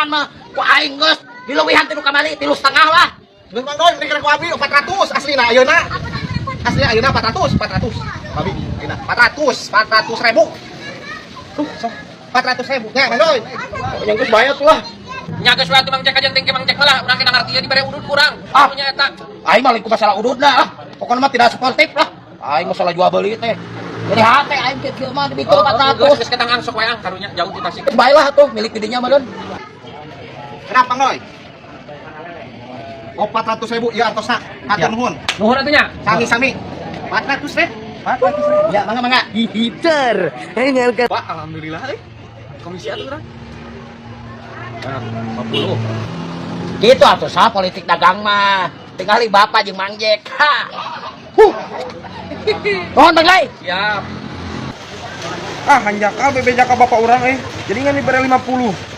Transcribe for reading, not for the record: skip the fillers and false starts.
Dagangan mah ku aing geus dileuwihan ti nu kamari 3,5 lah. Geus, Mang Doi, beli ku abi 400 aslina ayeuna. Asli ayeuna 400, 400. Abi, ayeuna 400, 400 ribu. Tuh, sok. 400 ribu. Nya, Mang Doi. Yang geus bayar tuh lah. Nya geus we atuh, Mang Jack, aja teh Mang Jack lah, urang kena ngarti dibere udud kurang. Ah. Punya eta. Aing mah lain ku masalah ududna ah. Pokoknya mah tidak sportif lah. Aing masalah jual beli teh. Jadi hate aing kieu mah dibikeun Oh, 400. Geus ketang angsok we ang karunya jauh di Tasik. Bae lah tuh milik didinya mah, Don. Kenapa, Mang Doi? Oh, 400 ribu, iya artosna. Hatur Ya. nuhun. Nuhun atuh nya. Sami-sami. 400 ribu. 400 ribu. Ya, mangga mangga. Hitar. Pak, alhamdulillah euy. Komisi atuh urang. Nah, 50. Gitu atuh sah politik dagang mah. Tinggali bapak jeung Mang Jack. Ha. Huh. Nuhun, Bang Lai. Siap. Ah, hanjakal bebeja ka bapak urang eh. Jadi ngan dibere 50.